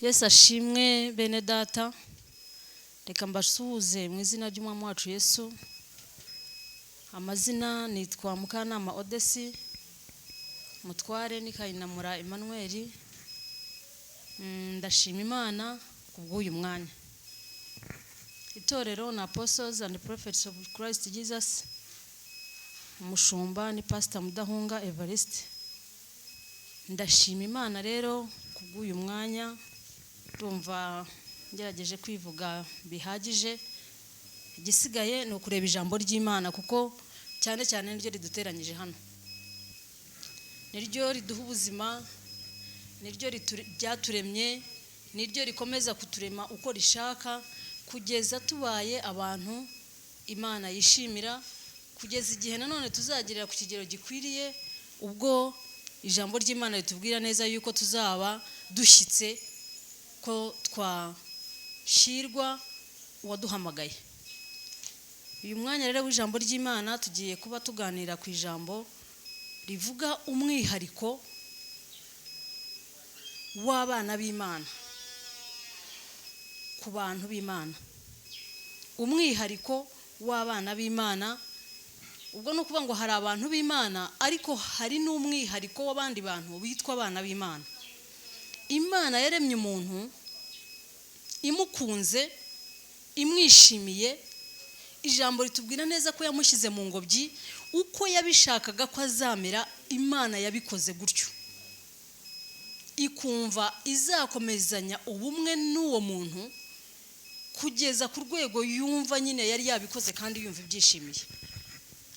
Yesu ashimwe. Bene data, reka mbasuhuze mu izina ry'Umwami wacu Yesu. Amazina nitwa Mukanama Odesi, mutware ni Kayinamura Emmanuel. Ndashima Imana ku bw'uyu mwanya. Itorero ni Apostles and Prophets of Christ Jesus, umushumba ni Pastor Mudahunga Evariste. Ndashima Imana rero ku bw'uyu mwanya. Ndumva ngerageje kwivuga bihagije, igisigaye ni ukureba ijambo ry'Imana, kuko cyane cyane niryo riduteranyije hano, niryo riduha ubuzima, niryo ryaturemye, niryo rikomeza kuturema uko rishaka kugeza tubaye abantu Imana yishimira, kugeza igihe nanone tuzagerera ku kigero gikwiriye, ubwo ijambo ry'Imana ritubwira neza yuko tuzaba dushyitse, ko twashyirwa uwaduhamagaye. Uyu mwanya rero w'ijambo ry'Imana, tugiye kuba tuganira ku ijambo rivuga umwihariko w'abana b'Imana ku bantu b'Imana. Umwihariko w'abana b'Imana, ubwo ni ukuvuga ngo hari abantu b'Imana, ariko hari n'umwihariko w'abandi bantu bitwa abana b'Imana. Imana yaremye umuntu imukunze, imwishimiye. Ijambo ritubwira neza ko yamushyize mu ngobyi uko yabishakaga ko azamera. Imana yabikoze gutyo, ikumva izakomezanya ubumwe n'uwo muntu kugeza ku rwego yumva nyine yari yabikoze kandi yumva ibyishimiye.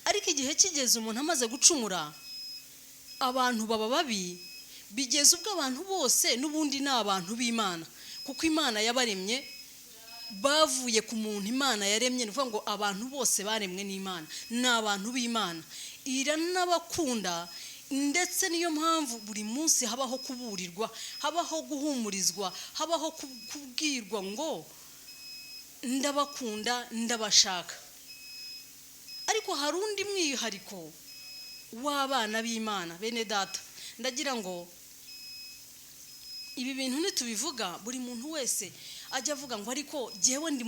Ariko igihe kigeze, umuntu amaze gucumura, abantu baba babi, bigeze ubwo abantu bose n'ubundi ni abantu b'Imana, kuko Imana yabaremye bavuye ku muntu Imana yaremye. Ni ukuvuga ngo abantu bose baremwe n'Imana ni abantu b'Imana, iranabakunda. Ndetse niyo mpamvu buri munsi habaho kuburirwa, habaho guhumurizwa, habaho kubwirwa ngo ndabakunda, ndabashaka. Ariko hari undi mwihariko w'abana b'Imana. Bene data, ndagira ngo ibi bintu nitubivuga, buri muntu wese ajya avuga ngo: "Ariko jyewe ndi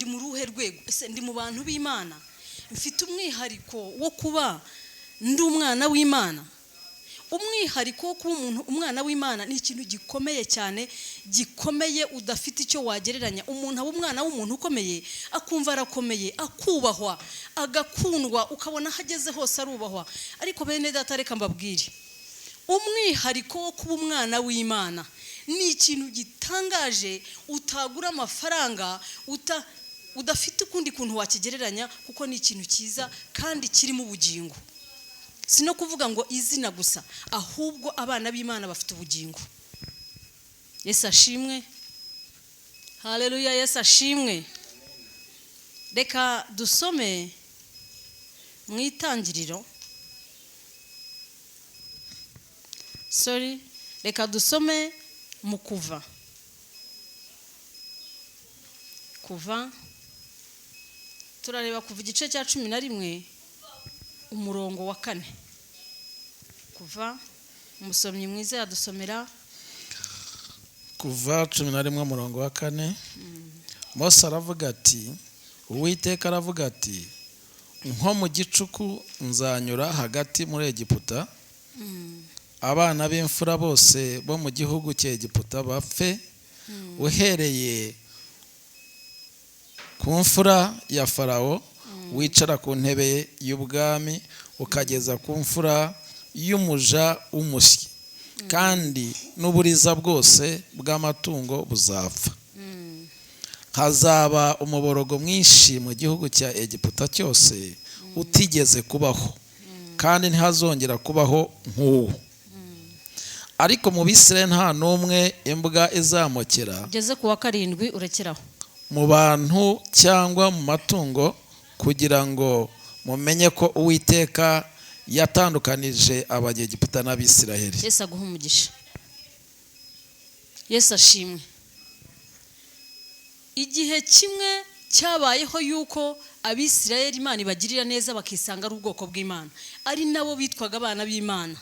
mu ruhe rwego? Ese ndi mu bantu b'Imana? Mfite umwihariko wo kuba ndi umwana w'Imana?" Umwihariko wo kuba umuntu umwana w'Imana ni ikintu gikomeye cyane, gikomeye udafite icyo wagereranya. Umuntu aba umwana w'umuntu ukomeye, akumva arakomeye, akubahwa, agakundwa, ukabona aho ageze hose arubahwa. Ariko bene data, reka mbabwire, umwihariko wo kuba umwana w'Imana ni ikintu gitangaje utagura amafaranga, udafite ukundi kuntu wakigereranya, kuko ni ikintu cyiza kandi kirimo ubugingo. Si no kuvuga ngo izina gusa, ahubwo abana b'Imana bafite ubugingo. Yesu ashimwe, haleluya! Yesu ashimwe. Reka dusome mu Itangiriro, sorry, reka dusome mu Kuva. Kuva, turareba Kuva igice cya 11, umurongo wa 4. Kuva, umusomyi mwiza yadusomera. Kuva 11, umurongo wa 4. Mose aravuga ati: "Uwiteka aravuga ati: Nko mu gicuku nzanyura hagati muri Egiputa, abana b'imfura bose bo mu gihugu cya Egiputa bapfe, uhereye ku mfura ya Farawo wicara ku ntebe y'ubwami, ukageza ku mfura y'umuja w'umusyi, kandi n'uburiza bwose bw'amatungo buzapfa. Hazaba umuborogo mwinshi mu gihugu cya Egiputa cyose utigeze kubaho, kandi ntihazongera kubaho nk'uwo. Ariko mu Bisirayeli nta n'umwe imbwa izamokera." Ugeze ku wa 7, urekeraho. "Mu bantu cyangwa mu matungo, kugira ngo mumenye ko Uwiteka yatandukanije Abanyegiputa n'Abisiraheli." Yesu aguha umugisha. Yesu ashimwe. Igihe kimwe cyabayeho yuko Abisirayeli Imana ibagirira neza, bakisanga ari ubwoko bw'Imana, ari nabo bitwaga abana b'Imana.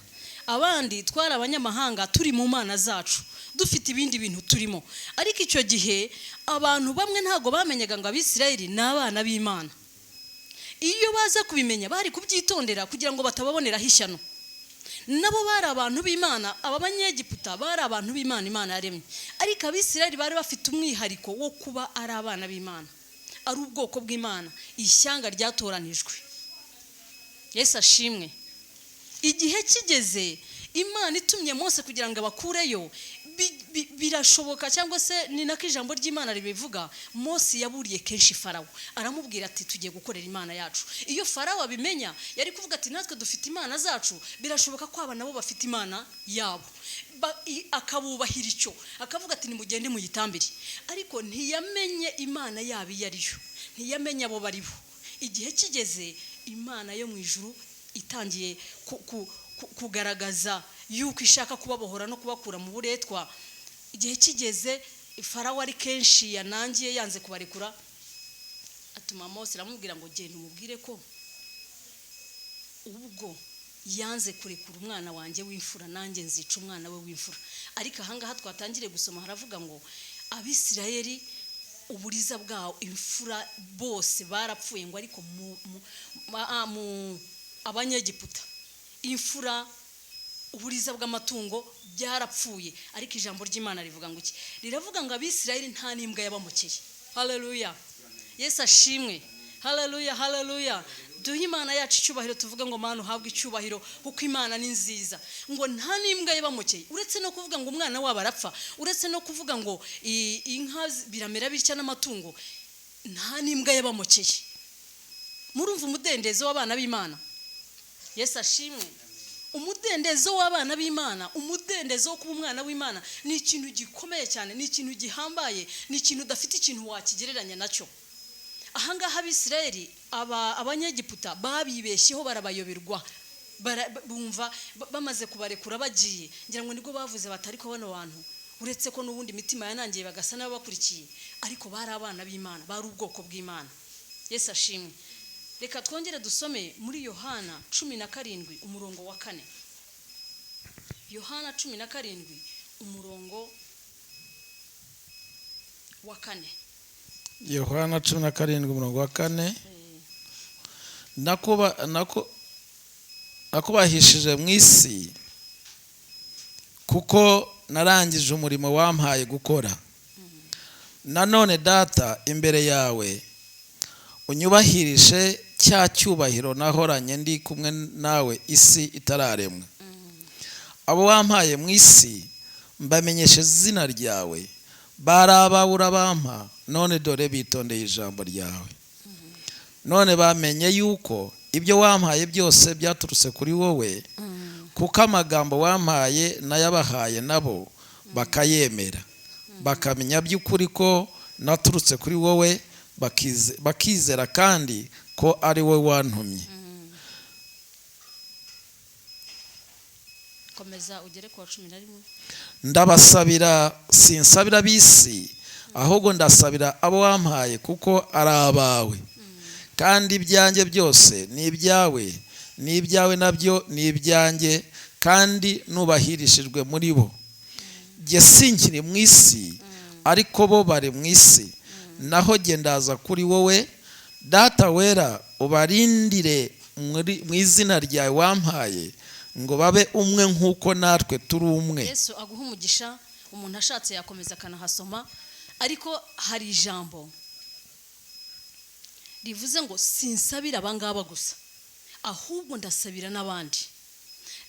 Abandi twari abanyamahanga, turi mu mana zacu, dufite ibindi bintu turimo. turimo. Ariko icyo gihe abantu bamwe ntabwo bamenyaga ngo Abisirayeli ni abana b'Imana. Iyo baza kubimenya bari kubyitondera kugira ngo batababoneraho ishyano. Nabo bari abantu b'Imana, aba Banyegiputa bari abantu b'Imana, Imana yaremye. Ariko Abisirayeli bari bafite umwihariko wo kuba ari abana b'Imana, ari ubwoko bw'Imana, ishyanga ryatoranijwe. Yesu ashimwe. Igihe kigeze Imana itumye Mose kugira ngo abakureyo, birashoboka cyangwa se ni nako ijambo ry'Imana ribivuga. Mose yaburiye kenshi Farawo, aramubwira ati tugiye gukorera Imana yacu. Iyo Farawo abimenya yari kuvuga ati natwe dufite imana zacu, birashoboka ko aba nabo bafite imana yabo. Akabubahira icyo, akavuga ati nimugende muyitambire. Ariko ntiyamenye Imana yabo iyo ari yo, ntiyamenye abo bari bo. Igihe kigeze Imana yo mu ijuru itangiye kugaragaza yuko ishaka kubabohora no kubakura mu buretwa. Igihe kigeze Farawo ari kenshi yanangiye, yanze kubarekura, atuma Mose aramubwira ngo genda umubwire ko ubwo yanze kurekura umwana wanjye w'imfura, nanjye nzica umwana we w'imfura. Ariko ahangaha twatangiriye gusoma haravuga ngo Abisirayeli uburiza bwawo imfura bose barapfuye, ngo ariko mu Abanyegiputa imfura uburiza bw'amatungo byarapfuye. Ariko ijambo ry'Imana rivuga ngo iki? Riravuga ngo Abisirayeli nta n'imbwa yabamukeye. Haleluya, Yesu ashimwe. Haleluya, haleluya. Duhe Imana yacu icyubahiro, tuvuge ngo Mana uhabwe icyubahiro kuko Imana ni nziza. Ngo nta n'imbwa yabamukeye, uretse no kuvuga ngo umwana wabo arapfa, uretse no kuvuga ngo inka biramera bitya n'amatungo, nta n'imbwa yabamukeye. Murumva umudendezo w'abana b'Imana. Yesu ashimwe. Umudendezo w'abana b'Imana, umudendezo wo kuba umwana w'Imana ni ikintu gikomeye cyane, ni ikintu gihambaye, ni ikintu udafite ikintu wakigereranya nacyo. Ahangaha Abisirayeli Abanyegiputa babibeshyeho barabayoberwa, bumva bamaze kubarekura bagiye, ngira ngo nibwo bavuze bati ariko bano bantu uretse ko n'ubundi imitima yanangiye bagasa n'ababakurikiye, ariko bari abana b'Imana, bari ubwoko bw'Imana. Yesu ashimwe. Reka twongere dusome muri Yohana 17 umurongo wa 4. Yohana 17 umurongo wa 4. Yohana 17 umurongo wa 4. Nakubahishije mu isi kuko narangije umurimo wampaye gukora. Nanone Data imbere yawe unyubahirishe cya cyubahiro nahoranye ndi kumwe nawe isi itararemwa. Abo wampaye mu isi mbamenyeshe izina ryawe, bari abawe urabampa, none dore bitondeye ijambo ryawe. None bamenye yuko ibyo wampaye byose byaturutse kuri wowe, kuko amagambo wampaye nayabahaye nabo bakayemera, bakamenya by'ukuri ko naturutse kuri wowe, bakizera kandi ko ari wowe wantumye. Komeza ugere ku wa 11. Ndabasabira, sinsabira bisi, ahubwo ndasabira abo wampaye kuko ari abawe. Kandi ibyanjye byose ni ibyawe, n'ibyawe nabyo ni ibyanjye, kandi nubahirishijwe muri bo. Jye sinkiri mu isi, ariko bo bari mu isi, naho jye ndaza kuri wowe. Data wera, ubarindire mu izina ryawe wampaye, ngo babe umwe nk'uko natwe turi umwe. Yesu aguha umugisha. Umuntu ashatse yakomeza akanahasoma, ariko hari ijambo rivuze ngo sinsabira abangaba gusa, ahubwo ndasabira n'abandi.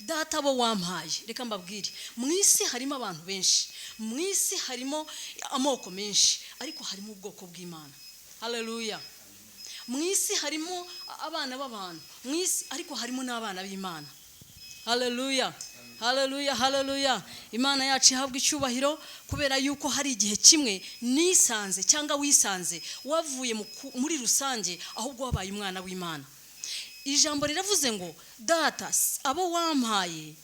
Data bo wampaye. Reka mbabwire, mu isi harimo abantu benshi, mu isi harimo amoko menshi, ariko harimo ubwoko bw'Imana. Haleluya. Mu isi harimo abana b'abantu, mu isi ariko harimo n'abana b'Imana. Haleluya, haleluya, haleluya. Imana yacu ihabwa icyubahiro kubera yuko hari igihe kimwe nisanze cyangwa wisanze wavuye muri rusange, ahubwo wabaye umwana w'Imana. Ijambo riravuze ngo Data abo wampaye.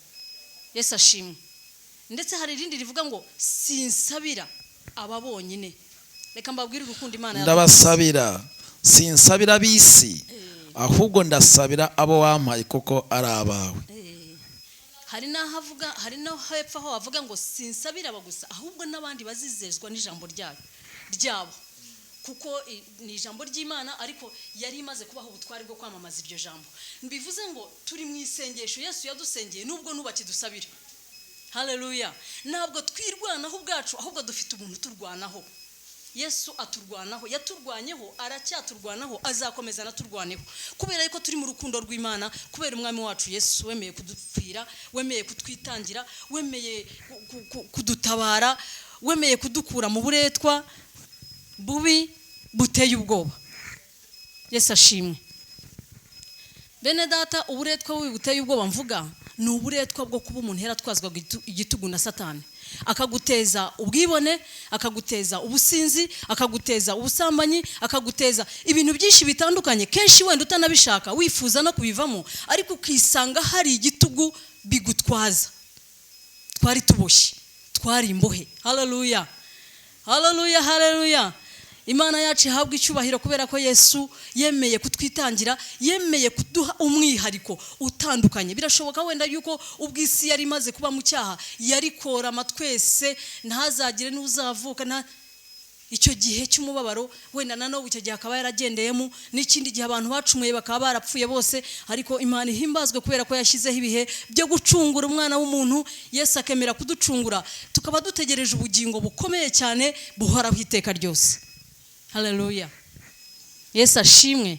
Yesu ashimwe. Ndetse hari irindi rivuga ngo sinsabira aba bonyine. Reka mbabwire urukundo Imana yaduhaye. Ndabasabira, sinsabira bisi, ahubwo ndasabira abo wampaye kuko ari abawe. Hari n'aho avuga, hari no hepfo aho avuga ngo sinsabira aba gusa, ahubwo n'abandi bazizezwa n'ijambo ryayo ryabo, kuko ni ijambo ry'Imana, ariko yari imaze kubaha ubutware bwo kwamamaza iryo jambo. Bivuze ngo turi mu isengesho Yesu yadusengeye, nubwo nubakidusabira. Haleluya! Ntabwo twirwanaho ubwacu, ahubwo dufite umuntu uturwanaho. Yesu aturwanaho, yaturwanyeho, aracyaturwanaho, azakomeza anaturwaneho, kubera yuko turi mu rukundo rw'Imana, kubera umwami wacu Yesu wemeye kudupfira, wemeye kutwitangira, wemeye kudutabara, wemeye kudukura mu buretwa bubi buteye ubwoba. Yesu ashimwe. Bene data, uburetwa bubi buteye ubwoba mvuga ni uburetwa bwo kuba umuntu yaratwazwaga igitugu na Satani, akaguteza ubwibone, akaguteza ubusinzi, akaguteza ubusambanyi, akaguteza ibintu byinshi bitandukanye, kenshi wenda utanabishaka, wifuza no kubivamo, ariko ukisanga hari igitugu bigutwaza. Twari tuboshye, twari imbohe. Haleluya, haleluya, haleluya! Imana yacu ihabwa icyubahiro kubera ko Yesu yemeye kutwitangira, yemeye kuduha umwihariko utandukanye. Birashoboka wenda yuko ubwo isi yari imaze kuba mu cyaha, yari korama twese, ntazagire n'uzavuka, nta icyo gihe cy'umubabaro, wenda na n'ubu icyo gihe akaba yaragendeyemo, n'ikindi gihe abantu bacumuye bakaba barapfuye bose. Ariko Imana ihimbazwe kubera ko yashyizeho ibihe byo gucungura umwana w'umuntu. Yesu akemera kuducungura, tukaba dutegereje ubugingo bukomeye cyane buhoraho iteka ryose. Haleluya, Yesu ashimwe.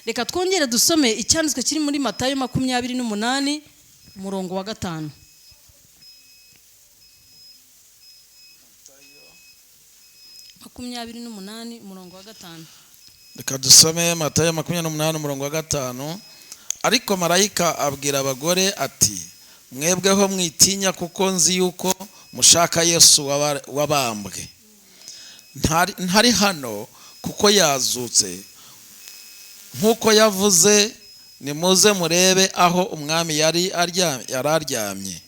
Reka twongere dusome icyanditswe kiri muri Matayo 28 umurongo wa 5. 28 umurongo wa 5. Reka dusome Matayo 28 umurongo wa 5. Ariko marayika abwira abagore ati: mwebweho mwitinya, kuko nzi yuko mushaka Yesu wabambwe. Ntari hano kuko yazutse nk'uko yavuze, nimuze murebe aho umwami yari aryamye.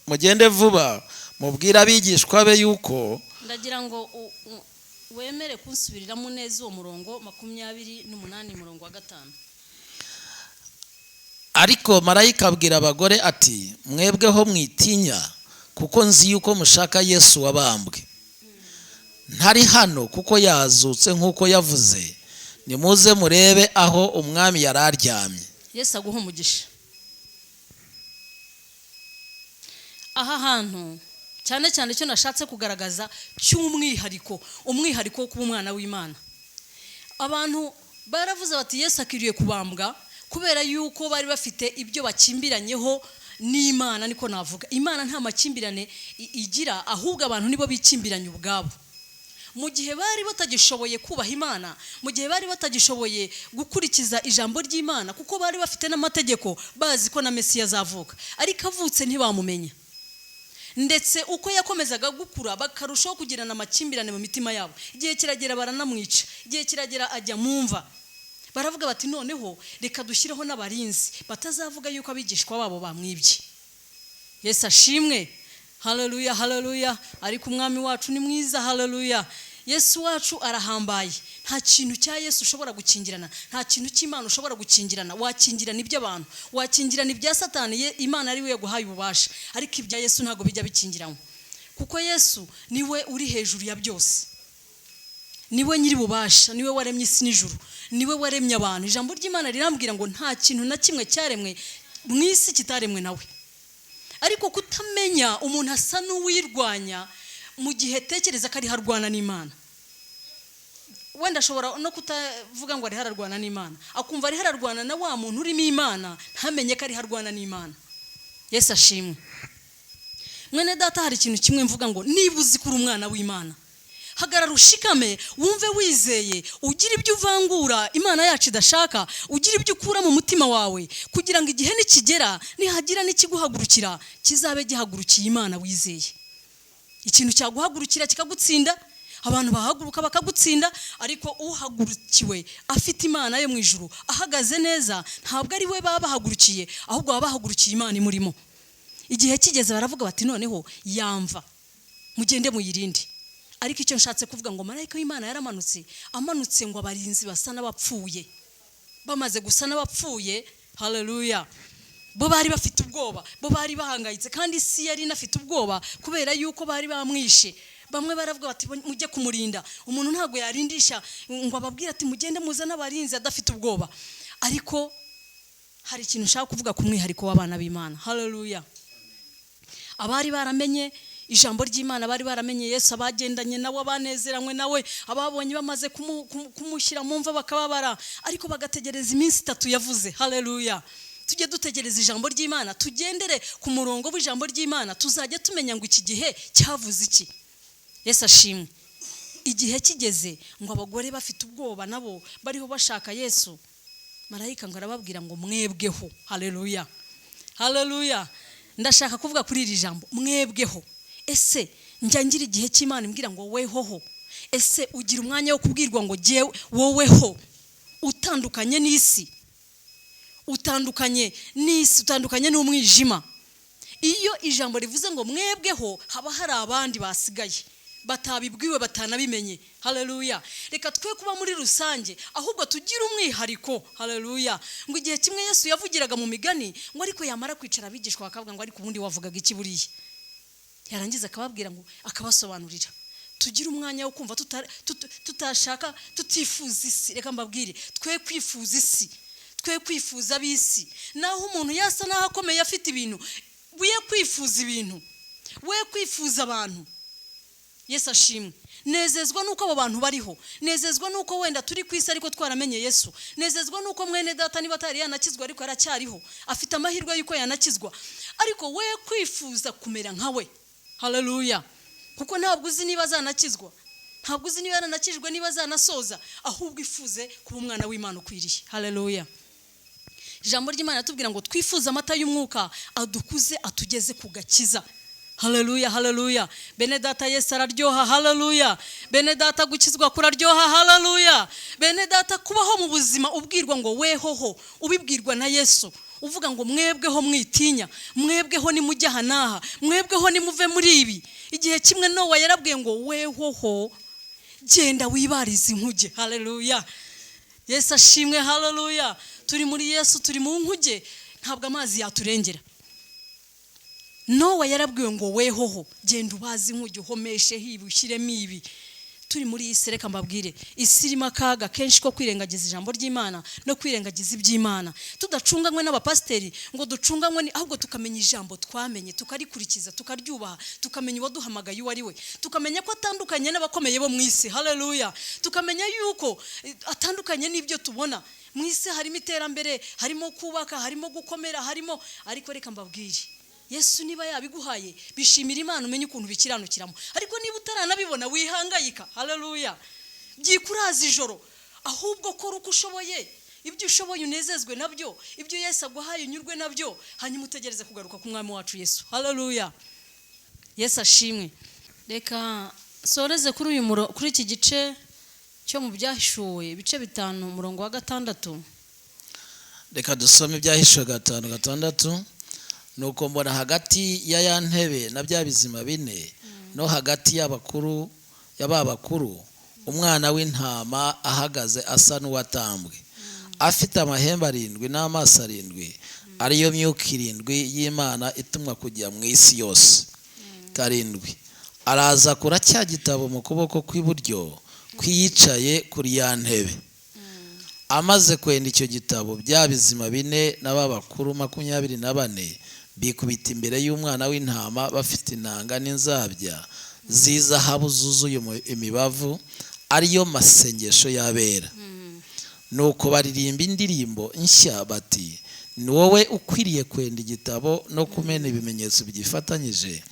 Mugende vuba mubwire abigishwa be yuko. Ndagira ngo wemere kunsubiriramo neza uwo murongo 28 umurongo wa 5. Ariko marayika abwira abagore ati: mwebweho mwitinya, kuko nzi yuko mushaka Yesu wabambwe. Ntari hano kuko yazutse nk'uko yavuze, nimuze murebe aho umwami yari aryamye. Yesu aguhe umugisha. Aha hantu cyane cyane icyo nashatse kugaragaza cy'umwihariko, umwihariko wo kuba umwana w'Imana. Abantu baravuze bati Yesu akwiriye kubambwa kubera yuko bari bafite ibyo bakimbiranyeho n'Imana. Niko navuga, Imana nta makimbirane igira, ahubwo abantu nibo bikimbiranye ubwabo. Mu gihe bari batagishoboye kubaha Imana, mu gihe bari batagishoboye gukurikiza ijambo ry'Imana, kuko bari bafite n'amategeko, bazi ko na Mesiya azavuka, ariko avutse ntibamumenya. Ndetse uko yakomezaga gukura bakarushaho kugirana amakimbirane mu mitima yabo. Igihe kiragera baranamwica, igihe kiragera ajya mu mva. Baravuga bati noneho reka dushyireho n'abarinzi batazavuga yuko abigishwa babo bamwibye. Yesu ashimwe. Haleluya, haleluya! Ariko umwami wacu ni mwiza. Haleluya! Yesu wacu arahambaye. Nta kintu cya Yesu ushobora gukingirana, nta kintu cy'Imana ushobora gukingirana. Wakingirana iby'abantu, wakingirana ibya Satani, Imana ari we yaguhaye ububasha, ariko ibya Yesu ntabwo bijya bikingiranwa, kuko Yesu niwe uri hejuru ya byose, niwe nyiri bubasha, niwe waremye isi n'ijuru, niwe waremye abantu. Ijambo ry'Imana rirambwira ngo nta kintu na kimwe cyaremwe mu isi kitaremwe nawe. Ariko kutamenya, umuntu asa n'uwirwanya mu gihe tekereza ko ari harwana n'Imana. Wenda ashobora no kutavuga ngo ari hararwana n'Imana, akumva ari hararwana na wa muntu urimo Imana, ntamenye ko ari harwana n'Imana. Yesu ashimwe. Mwene data, hari ikintu kimwe mvuga ngo niba uzi ko uri umwana w'Imana, hagarara ushikame, wumve wizeye, ugira ibyo uvangura Imana yacu idashaka, ugira ibyo ukura mu mutima wawe, kugira ngo igihe nikigera, nihagira n'ikiguhagurukira, kizabe gihagurukiye Imana wizeye. Ikintu cyaguhagurukira kikagutsinda, abantu bahaguruka bakagutsinda, ariko uhagurukiwe afite Imana yo mu ijuru, ahagaze neza, ntabwo ari we baba bahagurukiye, ahubwo baba bahagurukiye Imana imurimo. Igihe kigeze baravuga bati noneho yamva, mugende muyirinde. Ariko icyo nshatse kuvuga ngo marayika w'Imana yaramanutse, amanutse ngo abarinzi basa n'abapfuye. Bamaze gusa n'abapfuye, haleluya, bo bari bafite ubwoba, bo bari bahangayitse, kandi isi yari inafite ubwoba kubera yuko bari bamwishe. Bamwe baravuga bati mujye kumurinda. Umuntu ntabwo yarindisha ngo ababwire ati mugende muzane abarinzi adafite ubwoba. Ariko hari ikintu nshaka kuvuga ku mwihariko w'abana b'Imana. Haleluya. Abari baramenye ijambo ry'Imana, bari baramenye Yesu, abagendanye nawe, abanezeranywe nawe, ababonye bamaze kumushyira mu mva bakababara, ariko bagategereza iminsi 3 yavuze. Haleluya. Tujye dutegereza ijambo ry'Imana, tugendere ku murongo w'ijambo ry'Imana, tuzajya tumenya ngo iki gihe cyavuze iki. Yesu ashimwe. Igihe kigeze ngo abagore bafite ubwoba nabo bariho bashaka Yesu, marayika ngo arababwira ngo mwebweho. Haleluya, haleluya. Ndashaka kuvuga kuri iri jambo mwebweho. Ese njya ngira igihe cy'Imana imbwira ngo wehoho? Ese ugira umwanya wo kubwirwa ngo jyewe woweho? Utandukanye n'isi, utandukanye n'isi, utandukanye n'umwijima. Iyo ijambo rivuze ngo mwebweho, haba hari abandi basigaye batabibwiwe, batanabimenye. Haleluya. Reka twe kuba muri rusange, ahubwo tugire umwihariko. Haleluya. Ngo igihe kimwe Yesu yavugiraga mu migani, ngo ariko yamara kwicara abigishwa bakavuga ngo ariko ubundi wavugaga iki buriya? Yarangiza akababwira ngo akabasobanurira. Tugire umwanya wo kumva, tutashaka, tutifuza isi. Reka mbabwire, twe kwifuza isi, twe kwifuza ab'isi. Naho umuntu yasa naho akomeye afite ibintu, we kwifuza ibintu, we kwifuza abantu. Yesu ashimwe. Nezezwa nuko abo bantu bariho, nezezwa nuko wenda turi ku isi ariko twaramenye Yesu, nezezwa nuko mwene data niba atari yanakizwa ariko aracyariho, afite amahirwe yuko yanakizwa, ariko we kwifuza kumera nkawe. Haleluya. Kuko ntabwo uzi niba azanakizwa, ntabwo uzi niba yaranakijwe, niba azanasoza, ahubwo ifuze kuba umwana w'Imana ukwiriye. Haleluya. Ijambo ry'Imana tubwira ngo twifuze amata y'umwuka adukuze atugeze ku gakiza. Haleluya, haleluya. Bene data, Yesu araryoha. Haleluya. Bene data, gukizwa kuraryoha. Haleluya. Bene data, kubaho mu buzima ubwirwa ngo wehoho, ubibwirwa na Yesu, uvuga ngo mwebweho mwitinya, mwebweho nimujya aha n'aha, mwebweho nimuve muri ibi. Igihe kimwe Nowa yarabwiye ngo wehoho genda wibarize inkuge. Haleluya. Yesu ashimwe. Haleluya. Turi muri Yesu, turi mu nkuge, ntabwo amazi yaturengera. Nowa yarabwiwe ngo wehoho genda ubaze inkuge, uhomeshe hibi, ushyiremo ibi. Turi muri iyi si, reka mbabwire, isi irimo akaga kenshi ko kwirengagiza ijambo ry'Imana no kwirengagiza iby'Imana. Tudacunganywe n'abapasiteri ngo ducunganywe, ahubwo tukamenya ijambo twamenye, tukarikurikiza, tukaryubaha, tukamenya uwaduhamagaye uwo ari we, tukamenya ko atandukanye n'abakomeye bo mu isi. Haleluya. Tukamenya yuko atandukanye n'ibyo tubona mu isi. Harimo iterambere, harimo kubaka, harimo gukomera, harimo, ariko reka mbabwire, Yesu niba yabiguhaye bishimira Imana, umenye ukuntu bikiranukiramo. Ariko niba utaranabibona wihangayika. Haleluya. Byikuraza ijoro, ahubwo kora uko ushoboye, ibyo ushoboye unezezwe nabyo, ibyo Yesu aguhaye unyurwe nabyo, hanyuma utegereze kugaruka ku mwami wacu Yesu. Haleluya. Yesu ashimwe. Reka soreze kuri uyu kuri iki gice cyo mu Byahishuwe ibice 5 umurongo wa 6. Reka dusome Ibyahishuwe 5:6. Nuko mbona hagati ya ya ntebe na bya bizima 4 no hagati y'abakuru y'ababakuru umwana w'intama ahagaze asa n'uwatambwe, afite amahembe 7 n'amaso 7, ariyo myuka 7 y'Imana itumwa kujya mu isi yose. 7 araza akura cya gitabo mu kuboko kw'iburyo kwiyicaye kuri ya ntebe. Amaze kwenda icyo gitabo, bya bizima 4 n'ababakuru 24 bikubita imbere y'umwana w'intama, bafite inanga n'inzabya z'izahabu zuzuye imibavu, ariyo masengesho y'abera. Nuko baririmba indirimbo nshya bati ni wowe ukwiriye kwenda igitabo no kumena ibimenyetso byifatanyije,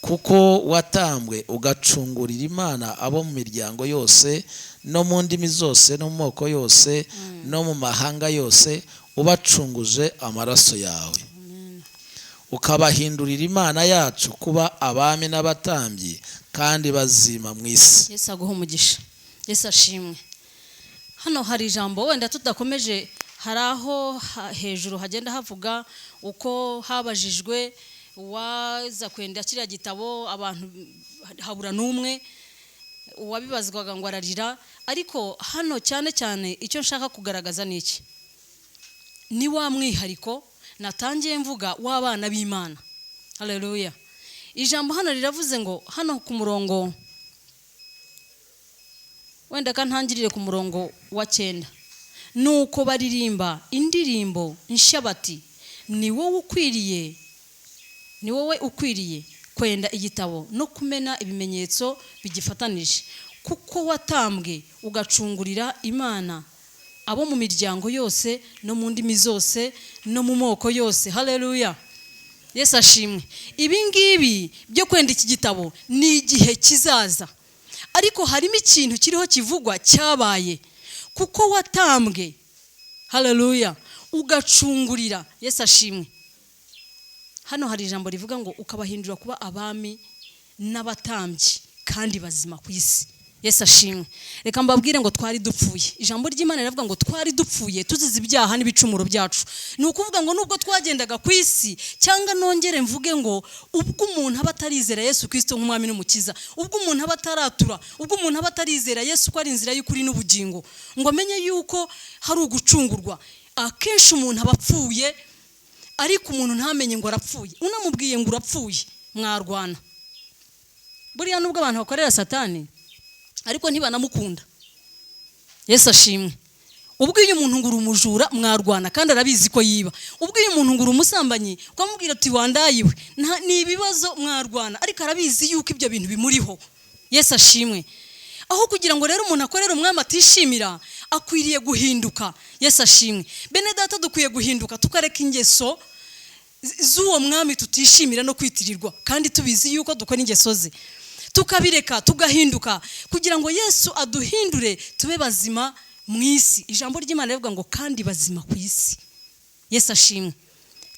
kuko watambwe ugacungurira Imana abo mu miryango yose no mu ndimi zose no mu moko yose no mu mahanga yose, ubacunguje amaraso yawe, ukabahindurira Imana yacu kuba abami n'abatambyi kandi bazima mu isi. Yesu aguhe umugisha. Yesu ashimwe. Hano hari ijambo wenda tudakomeje, hari aho hejuru hagenda havuga uko habajijwe waza kwenda kiriya gitabo, abantu habura n'umwe, uwabibazwaga ngo ararira. Ariko hano cyane cyane icyo nshaka kugaragaza ni iki: Ni wa mwihariko natangiye mvuga w'abana b'Imana. Haleluya. Ijambo hano riravuze ngo, hano ku murongo, wenda ka ntangirire ku murongo wa 9: "Nuko baririmba indirimbo nshya bati: 'Ni wowe ukwiriye, ni wowe ukwiriye kwenda igitabo no kumena ibimenyetso bigifatanije, kuko watambwe ugacungurira Imana abo mu miryango yose no mu ndimi zose no mu moko yose.'" Haleluya, Yesu ashimwe. Ibi ngibi byo kwenda iki gitabo ni igihe kizaza, ariko harimo ikintu kiriho kivugwa cyabaye: kuko watambwe, haleluya, ugacungurira. Yesu ashimwe. Hano hari ijambo rivuga ngo ukabahindura kuba abami n'abatambyi kandi bazima ku isi. Yesu ashimwe. Reka mbabwire ngo twari dupfuye. Ijambo ry'Imana riravuga ngo twari dupfuye tuzize ibyaha n'ibicumuro byacu. Ni ukuvuga ngo nubwo twagendaga ku isi, cyangwa nongere mvuge ngo ubwo umuntu aba atarizera Yesu Kirisito nk'umwami n'umukiza, ubwo umuntu aba ataratura, ubwo umuntu aba atarizera Yesu ko ari inzira y'ukuri n'ubugingo, ngo amenye yuko hari ugucungurwa, akenshi umuntu aba apfuye, ariko umuntu ntamenye ngo arapfuye. Unamubwiye ngo urapfuye, mwarwana. Buriya nubwo abantu bakorera Satani, ariko ntibanamukunda. Yesu ashimwe. Ubwiye umuntu ngo uri umujura, mwarwana, kandi arabizi ko yiba. Ubwiye umuntu ngo uri umusambanyi, ukamubwira ati wandayiwe, ni ibibazo, mwarwana, ariko arabizi yuko ibyo bintu bimuriho. Yesu ashimwe. Aho kugira ngo rero umuntu akorere umwami atishimira, akwiriye guhinduka. Yesu ashimwe. Bene data, dukwiye guhinduka, tukareka ingeso z'uwo mwami tutishimira no kwitirirwa, kandi tubizi yuko dukora ingeso ze, tukabireka, tugahinduka, kugira ngo Yesu aduhindure tube bazima mu isi. Ijambo ry'Imana rivuga ngo kandi bazima ku isi. Yesu ashimwe.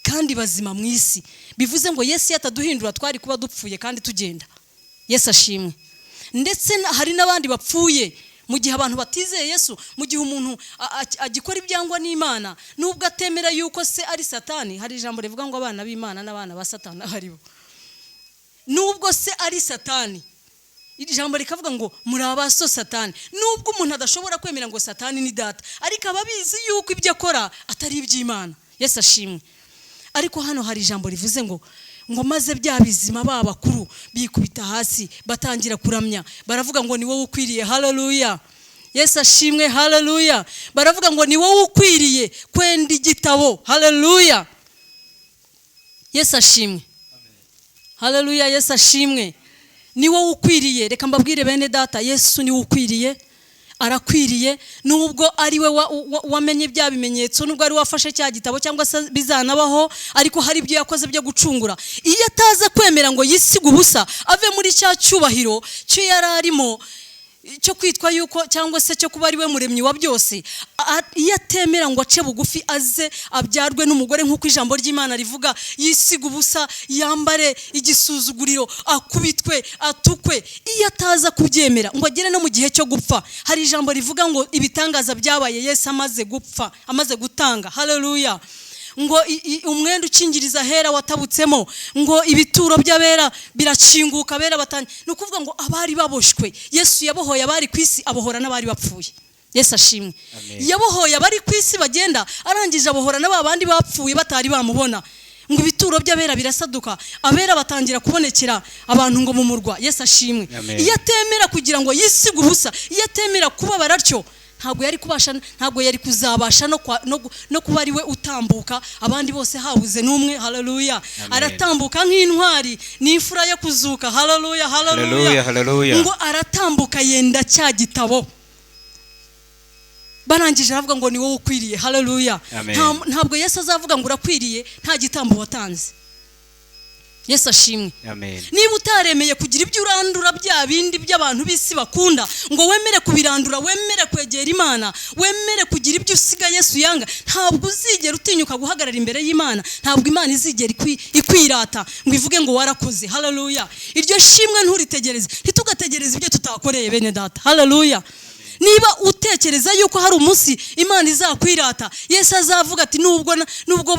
Kandi bazima mu isi bivuze ngo Yesu yataduhindura twari kuba dupfuye kandi tugenda. Yesu ashimwe. Ndetse hari n'abandi bapfuye mu gihe abantu batizeye Yesu, mu gihe umuntu agikora ibyangwa n'Imana, nubwo atemera yuko se ari Satani. Hari ijambo rivuga ngo abana b'Imana n'abana ba Satani haribo. Nubwo se ari Satani, iri jambo rikavuga ngo muri abaso Satani. Nubwo umuntu adashobora kwemera ngo Satani ni data, ariko aba abizi yuko ibyo akora atari iby'Imana. Yesu ashimwe. Ariko hano hari ijambo rivuze ngo maze bya bizima ba bakuru bikubita hasi, batangira kuramya, baravuga ngo ni wowe ukwiriye. Haleluya, Yesu ashimwe. Haleluya. Baravuga ngo ni wowe ukwiriye kwenda igitabo. Haleluya, Yesu ashimwe. Haleluya, Yesu ashimwe. Ni wowe ukwiriye. Reka mbabwire bene data, Yesu ni we ukwiriye, arakwiriye. Nubwo ari we wamenye bya bimenyetso, nubwo ari we wafashe cya gitabo, cyangwa se bizanabaho, ariko hari ibyo yakoze byo gucungura. Iyo ataza kwemera ngo yisige ubusa, ave muri cya cyubahiro cyo yari arimo cyo kwitwa yuko, cyangwa se cyo kuba ari we muremyi wa byose, iyo atemera ngo ace bugufi, aze abyarwe n'umugore nk'uko ijambo ry'Imana rivuga, yisiga ubusa, yambare igisuzuguriro, akubitwe, atukwe, iyo ataza kubyemera ngo agere no mu gihe cyo gupfa. Hari ijambo rivuga ngo ibitangaza byabaye Yesu amaze gupfa, amaze gutanga. Haleluya. Ngo umwenda ukingiriza ahera watabutsemo, ngo ibituro by'abera birakinguka, abera batanye. Ni ukuvuga ngo abari baboshwe, Yesu yabohoye abari ku isi, abohora n'abari bapfuye. Yesu ashimwe. Amen. Yabohoye abari ku isi bagenda, arangije abohora n'aba bandi bapfuye batari bamubona. Ngo ibituro by'abera birasaduka, abera batangira kubonekera abantu ngo mu murwa. Yesu ashimwe. Amen. Iyo atemera kugira ngo yisige ubusa, iyo atemera kubabara atyo, ntabwo yari kubasha, ntabwo yari kuzabasha no kuba ari we utambuka abandi bose habuze n'umwe. Haleluya. Amen. Aratambuka nk'intwari, ni imfura yo kuzuka. Haleluya, haleluya. Haleluya, haleluya. Ngo aratambuka yenda cya gitabo, barangije aravuga ngo ni wowe ukwiriye. Haleluya. Amen. Ntabwo Yesu azavuga ngo urakwiriye nta gitambo watanze. Yesu ashimwe. Amen. Niba utaremeye kugira ibyo urandura, bya bindi by'abantu b'isi bakunda, ngo wemere kubirandura, wemere kwegera Imana, wemere kugira ibyo usiga Yesu yanga, ntabwo uzigera utinyuka guhagarara imbere y'Imana. Ntabwo Imana izigera ikwirata ngo ivuge ngo warakoze. Haleluya. Iryo shimwe nturitegereze. Ntitugategereze ibyo tutakoreye bene data. Haleluya. Niba utekereza yuko hari umunsi Imana izakwirata, Yesu azavuga ati nubwo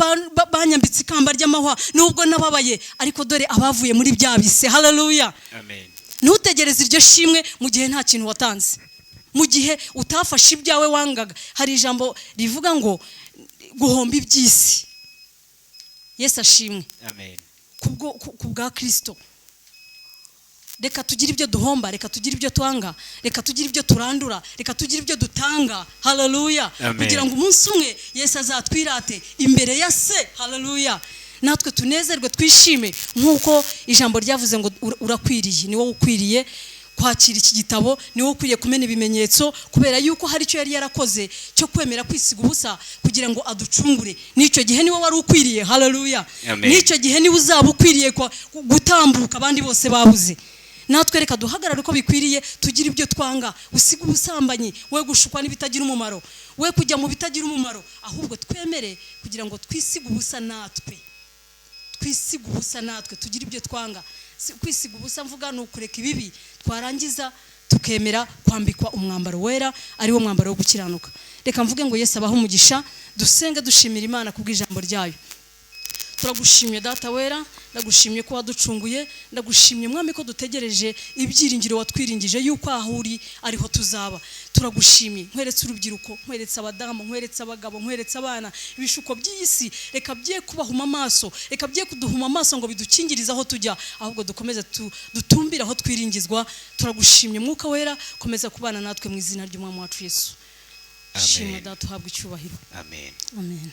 banyambitse ikamba ry'amahwa, nubwo nababaye, ariko dore abavuye muri bya bise. Haleluya. Amen. Ntutegereze iryo shimwe mu gihe nta kintu watanze. Mu gihe utafashe ibyawe wangaga, hari ijambo rivuga ngo guhomba iby'isi. Yesu ashimwe. Amen. Ku bwa Kirisito, reka tugire ibyo duhomba, reka tugire ibyo twanga, reka tugire ibyo turandura, reka tugire ibyo dutanga. Haleluya. Amen. Kugira ngo umunsi umwe Yesu azatwirate imbere ya se. Haleluya. Natwe tunezerwe, twishime, nk'uko ijambo ryavuze ngo urakwiriye, ni wowe ukwiriye kwakira iki gitabo, ni wowe ukwiriye kumena ibimenyetso, kubera yuko hari icyo yari yarakoze cyo kwemera kwisiga ubusa kugira ngo aducungure. N'icyo gihe niwe wari ukwiriye. Haleluya. Amen. N'icyo gihe niwe uzaba ukwiriye gutambuka abandi bose babuze. Natwe reka duhagarare uko bikwiriye, tugire ibyo twanga. Usiga ubusambanyi, we gushukwa n'ibitagira umumaro, we kujya mu bitagira umumaro, ahubwo twemere kugira ngo twisige ubusa natwe, twisiga ubusa natwe, tugire ibyo twanga. Kwisiga ubusa mvuga ni ukureka ibibi, twarangiza tukemera kwambikwa umwambaro wera, ari wo mwambaro wo gukiranuka. Reka mvuge ngo Yesu abahe umugisha. Dusenge dushimira Imana kubw'ijambo ryayo. Turagushimye Data wera, ndagushimye ko waducunguye, ndagushimye Mwami ko dutegereje ibyiringiro watwiringije yuko aho uri ariho tuzaba. Turagushimye, nkweretse urubyiruko, nkweretse abadamu, nkweretse abagabo, nkweretse abana. Ibishuko by'iyi si reka bye kubahuma amaso, reka bye kuduhuma amaso ngo bidukingirize aho tujya, ahubwo dukomeze dutumbire aho twiringizwa. Turagushimye Mwuka wera, komeza kubana natwe mu izina ry'Umwami wacu Yesu. Amen. Shimwa Data, uhabwe icyubahiro. Amen. Amen.